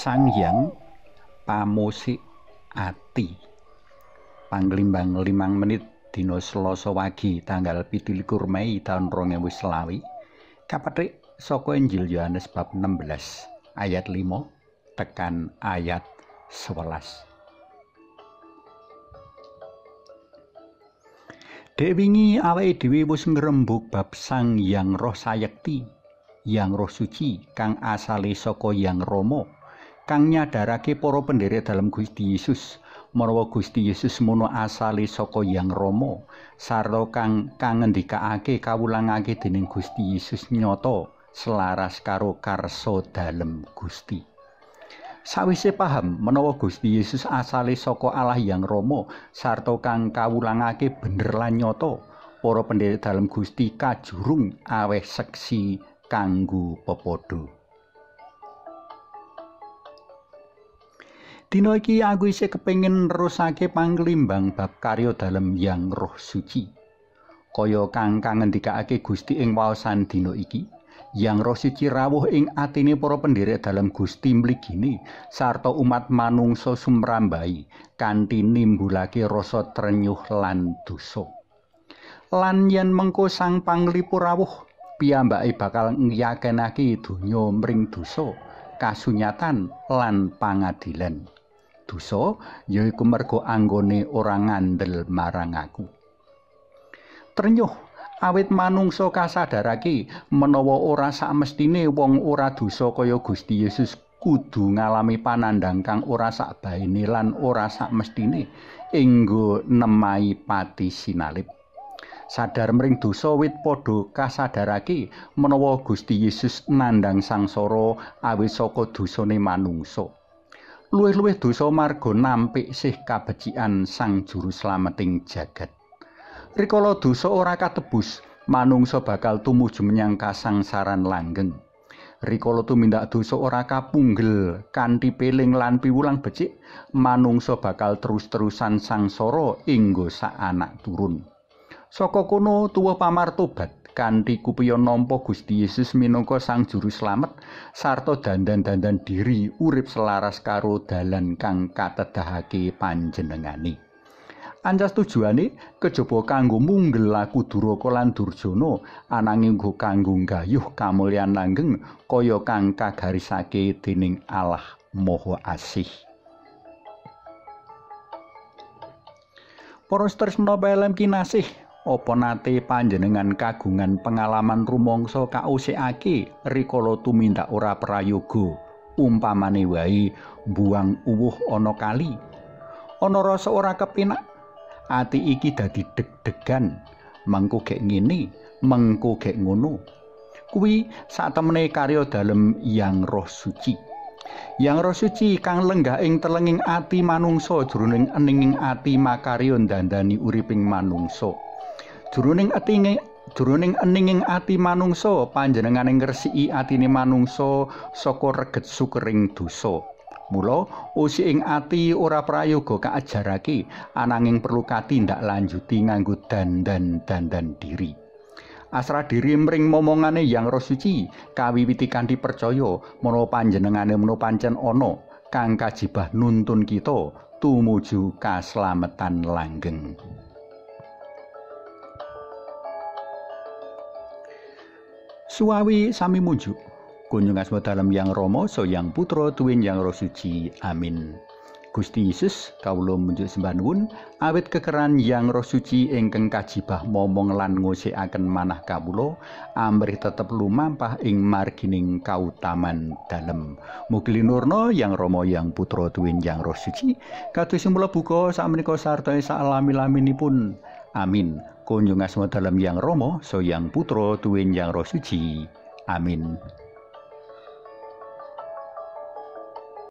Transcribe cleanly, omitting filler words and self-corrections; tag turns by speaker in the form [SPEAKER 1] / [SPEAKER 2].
[SPEAKER 1] Sang Hyang Pamusik Ati. Panglimbang 5 menit dina Selasa wagi tanggal 27 Mei taun 2020 kapethik saka Injil Yohanes bab 16 ayat 5 tekan ayat 11. Dek wingi awake dhewe wis ngrembug bab Sang Hyang Roh Sayekti, Hyang Roh Suci kang asale saka Hyang Rama, kang nyadarake para penderek dalem Gusti Yesus menawa Gusti Yesus mono asale saka Hyang Rama sarta kang kangendikake kawulangake dening Gusti Yesus nyata selaras karo karsa dalem Gusti. Sawise paham menawa Gusti Yesus asale saka Allah Hyang Rama sarta kang kawulangake bener lan nyata, para penderek dalem Gusti kajurung aweh seksi kanggo pepadha. Dina iki aku isih kepengin nerusake panglimbang bab karya dalem Hyang Roh Suci. Kaya kang kangendikake Gusti ing waosan dina iki, Hyang Roh Suci rawuh ing atine para penderek dalem Gusti mligine sarta umat manungsa sumrambahi kanthi nimbulake rasa trenyuh lan dosa. Lan yen mengko Sang Panglipur rawuh, piyambake bakal ngyakinake donya mring dosa, kasunyatan lan pangadilan. Dosa yaiku mergo anggone ora ngandel marang aku. Trenyuh awit manungsa kasadarake menawa ora sakmestine wong ora dosa kaya Gusti Yesus kudu ngalami panandhang kang ora sakbaene lan ora sakmestine enggo nemahi pati sinalip. Sadar mring dosa wit padha kasadarake menawa Gusti Yesus nandhang sangsara awit saka dosane manungsa. Luwih-luwih dosa marga nampik sih kabecikan Sang Juru Slameting jagat. Rikala dosa ora katebus, manungsa bakal tumuju menyang kasangsaran langgeng. Rikala tumindak dosa ora kapunggel kanthi peling lan piwulang becik, manungsa bakal terus-terusan sangsara inggo sak anak turun. Saka kono tuwa pamartobat kanthi kupiya nampa Gusti Yesus minangka Sang Juru Slamet sarta dandan-dandan diri urip selaras karo dalan kang katedhahake panjenengane. Ancas tujuane kejaba kanggo munggel laku duraka lan durjana, ananging uga kanggo nggayuh kamulyan langgeng kaya kang kagarisake dening Allah Maha Asih. Para tresna PLM kinasih, apa nate panjenengan kagungan pengalaman rumangsa kausikake rikala tumindak ora prayoga, umpamane wae mbuang uwuh ana kali, ana rasa ora kepenak, ati iki dadi deg-degan, mengko gek ngene, mengko gek ngono. Kuwi satemene karya dalem Hyang Roh Suci. Hyang Roh Suci kang lenggah ing telenging ati manungsa jroning eninging ati makarya ndandani uriping manungsa. Jroning eninging ati manungsa panjenengane ngresiki atine manungsa saka reget sukering dosa. Mula usik ing ati ora prayoga kaajarake, ananging perlu katindak lanjuti nganggo dandan-dandan diri. Asrah diri mring momongane Hyang Roh Suci kawiwiti kanthi percaya menawa panjenengane menawa pancen ana kang kajibah nuntun kita tumuju kaslametan langgeng. Suwawi sami munjuk. Kunjung asma dalem Hyang Rama, saha Hyang Putra tuwin Hyang Roh Suci. Amin. Gusti Yesus, kawula munjuk sembah nuwun awit kekeran Hyang Roh Suci ingkang kajibah momong lan ngosikaken manah kawula amrih tetep lumampah ing margining kautaman dalem. Mugi linurna Hyang Rama, Hyang Putra tuwin Hyang Roh Suci kados mula buka sakmenika sarta salami-laminipun. Amin. Kunjung asma dalem Hyang Rama, saha Hyang Putra tuwin Hyang Roh Suci. Amin.